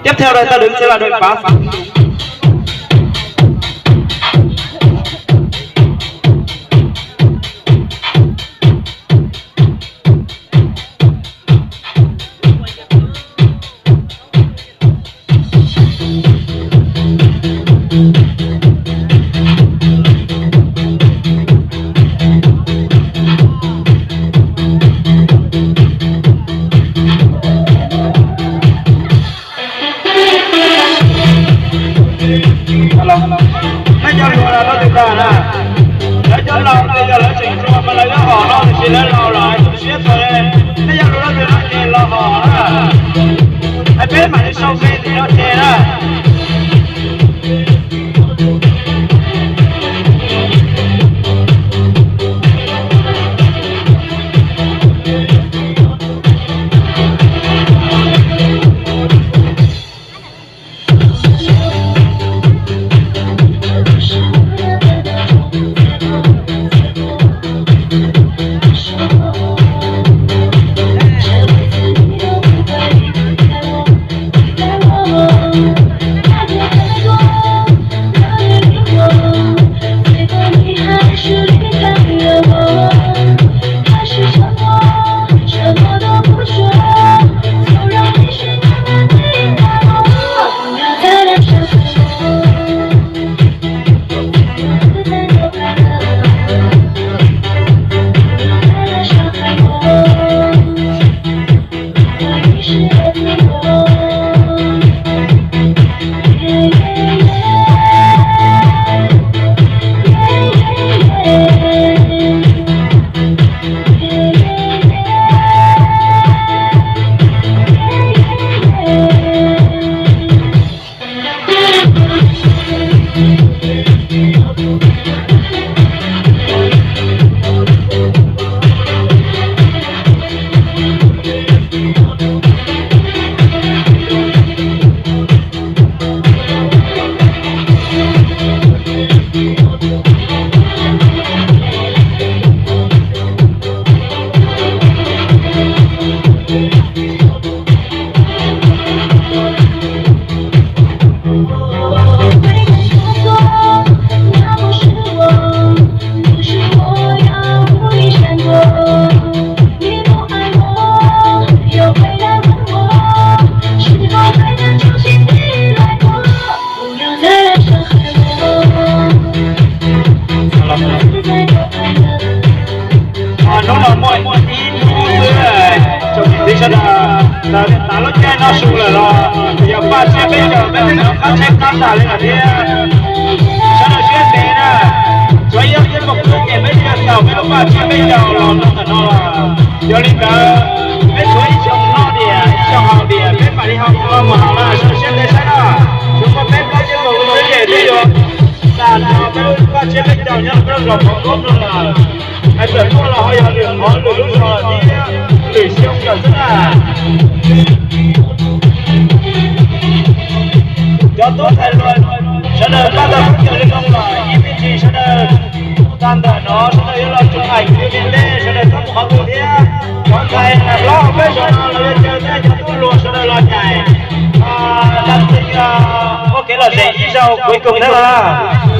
Tiếp theo đây ta đứng sẽ là đội pháo. Nej cov hluas los rau twg tag na? Lawv cov laus ces yog lawv tseem hluas mas lawv yuav hom no, tiam sis lawv laus lawm tu siab txog li. Nej cov hluas rau twg no ces los hom na. Hais peb mam li sau fe tim no ces na. Hnub no muaj ib hnub xwb, tsoom niam txiv sawv daws, tas lub caij no su lawm los yog paj tsiab peb caug peb twb qab tsheb qab tag li lawm thiab. Sawv daws siab ntev na, tsuav ib ob hnub mus xwb ces peb thiaj tau peb lub paj tsiab peb caug los rau ntawm no lawm. Yog li ntawd, peb tshuav ib xyoos noj diam ib xyoos haus diam, peb mam li ho mus haus na, sawv daws siab ntev saib na. Tsuav muaj peb plaub caug lub xwb ces twb yuav tag nrho peb lub paj tsiab peb caug nyob rau peb lub zos Phov Nkuab no lawm. Hais txawm tuaj los ho yog lwm qhov lwm lub zos thiab lwm xyoo lawm xwb na. Cov tub ntxhais hluas sawv daws pab tau khaub ncaws li no lawm, ib me ntsis sawv daws tag ntawm no sawv daws yuav los tsoom aim kwv li ntej sawv daws txhob mus qhov twg thiab. Cov ntxhais hlob hauv peb zos no los yuav caw nej cov tub hluas sawv daws los ncaim ua kev lom zem ib zaug kuv koom thiab los.